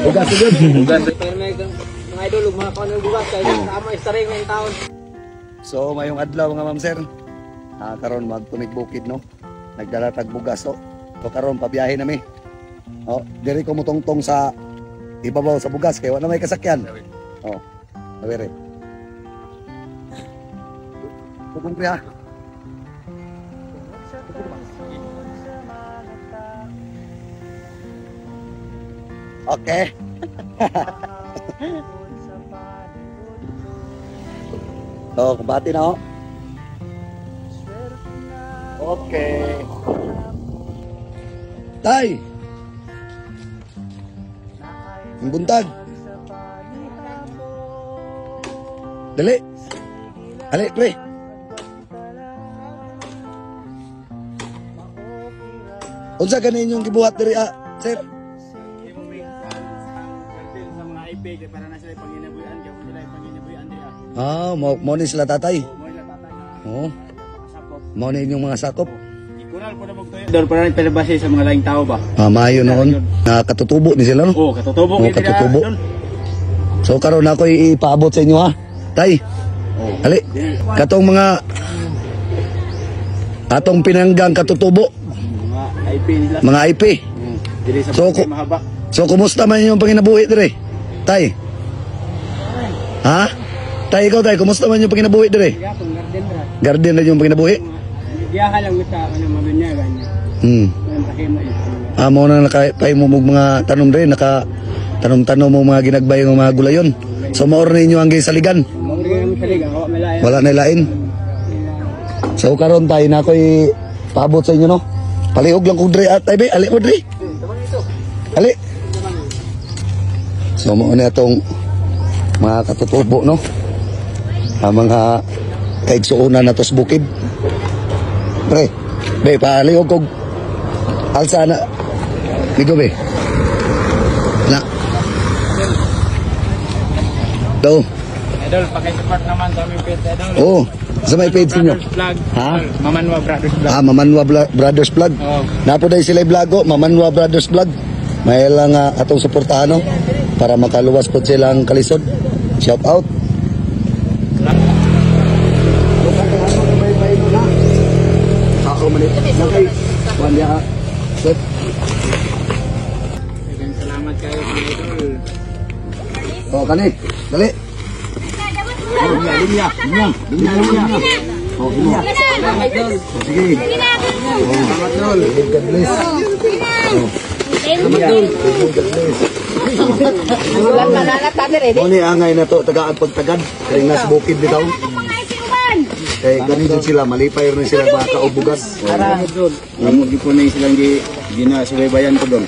Bugas jud. Mga idol, mga kaon bugas kay tama istaring ng taon. So mayong adlaw mga ma'am sir. Karon magtunig bukid no. Nagdala tag bugas oh. So karon pabiyahe nami. Oh, diri ko mutungtong sa ibabaw sa bugas kay wala may kasakyan. Oh. Awere. Pukong pre ha. Okay. So, kumbati na oh. Okay. Tay. Ang buntag. Dali. Ali, pre. Unsa gani inyong gibuhat diri ah, sir? Sa mga IP kay para na sila panginabuhian kay sila panginabuhian diri. Ah, mo mo ni sila tatay. Mo ila tatay. Oo. Sakop. Mo ni inyong mga sakop. Ikunal po na magtuyo. Dor para ni palabasi sa mga laing tao ba. Ah, maayo noon. Nakatutubo ni sila no. Oh, katutubo Oh, kay sila, katutubo. Dol. So karon ako ipaabot sa inyo ha. Tay. Ali. Katong mga atong pinanggang katutubo, Mga IP nila. mga IP. Diri sa So, barangay mahaba. So kumusta man yung panginabuhi dire? Tay. Ha? Tay ikaw tay, kumusta man yung panginabuhi dire? Gatong garden ra. Garden na yung panginabuhi? Diyaha lang sa ano mabinyagan niya. Ang pakimo ito. Ah, mo na nakapay mo og mga tanom dire, naka tanom-tanom mo mga ginagbay ng mga gulayon. So mao ra ninyo ang gisaligan. Mao rin ang saligan, wa malaya. Wala na lain. So karon tay na ako'y paabot sa inyo no. Palihog lang ko dre at ay be, ali mo dre. Ali. So mo na atong mga katutubo no. Ang mga kaigsuonan na tos bukid. Pre, be palihog kog alsa na. Migo be. Na. Do. Idol, paki-support naman sa aming page, Idol. Oh, sa may page ninyo. Brothers Vlog. Ha? Mamanwa Brothers Vlog. Ah, Mamanwa Brothers Vlog. Oo. Napo dahil sila vlog oh, Mamanwa Brothers Vlog. May lang atong suportahan no, para makaluwas po silang kalisod. Shout out. Salamat kayo, mga idol. Oh, kani. Dali. Oh, linya, linya, linya, linya, linya. Oh, linya. Oh, sige. Oh, God bless. Oh. God bless. Mo ni angay na to tagaan pagtagad kay nas bukid bitaw. Kay gani din sila malipay rin sila makaubugas. Amo gi po na silang gi ginasubaybayan ko doon.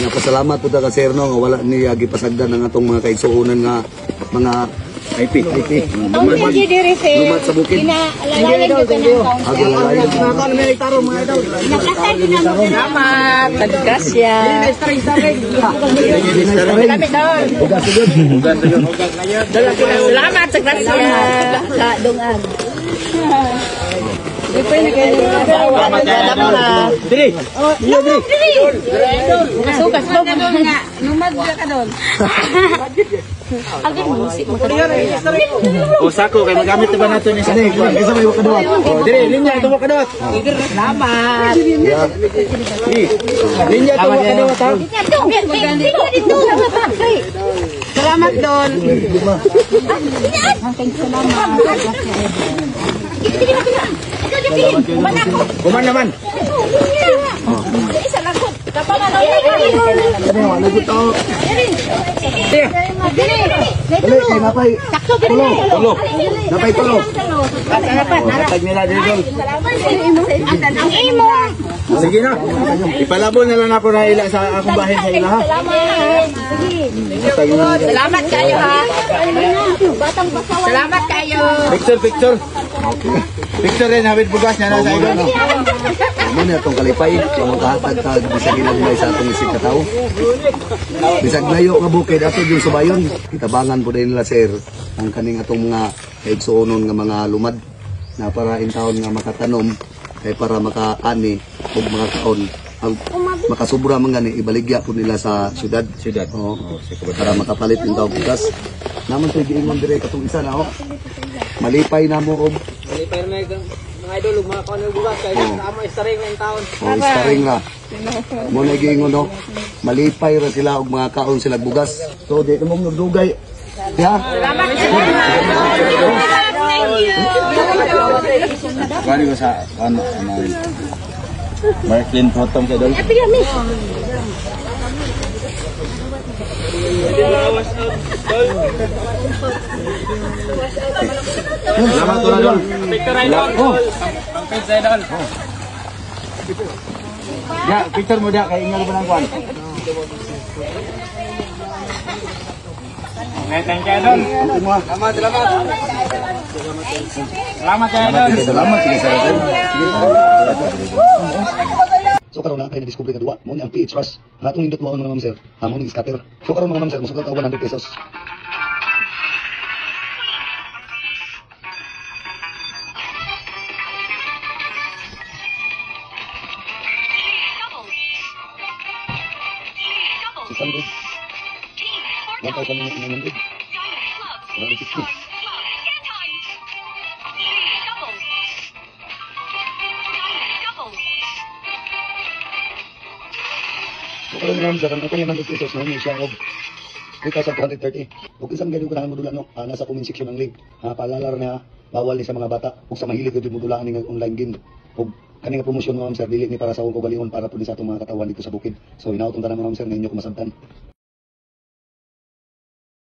Nga pasalamat po ta ka sir no nga wala niya gipasagdan ang atong mga kaigsuonan nga mga IP. IP. Ang hindi diri sir. Lumad sa bukid. Kinaalalayan ko ng Ako lalayo. Nakatag na mo. Salamat. Taggrasya. Bugas jud. Salamat sa grasya. Sa dungan. Salamat. Diri. Sukas po. Lumad ka doon. Agad musik mo. O sako kay magamit ba nato ni Kani, kinsa may wakadawat? Oh, diri linya ito mo kadawat. Salamat. Yeah. Linya ito mo kadawat ha. Dito, dito. Salamat Don. Kuman naman. Isa lang ko. Kani wala gud to. Dali kay napay. Tulo, tulo. Napay tulo. Hatag nila diri dol. Ang imo. Sige na. Ipalabon na lang ako na ila sa akong bahay sa ila ha. Salamat. Sige. Hatag nila. Salamat kayo ha. Batang basawan. Salamat kayo. Picture, picture. Picture rin hawid bugas niya na sa idol. Mo ni atong kalipay, ang makahatag tag bisag ginagmay sa atong isig katawo. Bisag layo nga bukid ato yung subayon. Kitabangan po din nila sir ang kaning atong mga kaigsuonon nga mga lumad na para in taon nga makatanom Kay para makaani og mga kaon ang makasubra man gani ibaligya po nila sa syudad. Syudad. Oo. Oo, sa kabataan. Para makapalit ng tawag bugas. Naman sa giingon dire katong isa na oh. Malipay na mo og Malipay na mga idol, ug mga kaon bugas kay sa amo istaring ng taon. oh, istaring ra. Mo na giingon no. Malipay ra sila og mga kaon sila bugas. So di na mong nagdugay. Ya. Kuha ko sa ano ano. Marklin Potom kay Dol. Salamat ko na Dol. Picture idol. Oh. Pang page idol. Ya, picture mo dia kay ingal ba ng kuan. Okay, thank you idol. Salamat, salamat. Salamat idol. Salamat sige sir. Sige. So karon na kay na-discover nga duwa mo ni ang PH Rush. Ang atong nindot mo mga ma'am sir. Amo ni scatter. So karon mga ma'am sir, mosugal ka 100 pesos. 600. 1,900. 160. So karon mga ma'am sir, ang atong 100 pesos na siya og 3,230. Ug isang ganyan ko na modula no, nasa comment section ang link. Paalala ra niya, bawal ni sa mga bata ug sa mahilig gyud modulaan ning online game. Ug kani nga promosyon mga ma'am sir, dili ni para sa akong kaugalingon, para pud ni sa atong mga katawan dito sa bukid. So hinaot tanan mga ma'am sir nga inyo kumasabtan.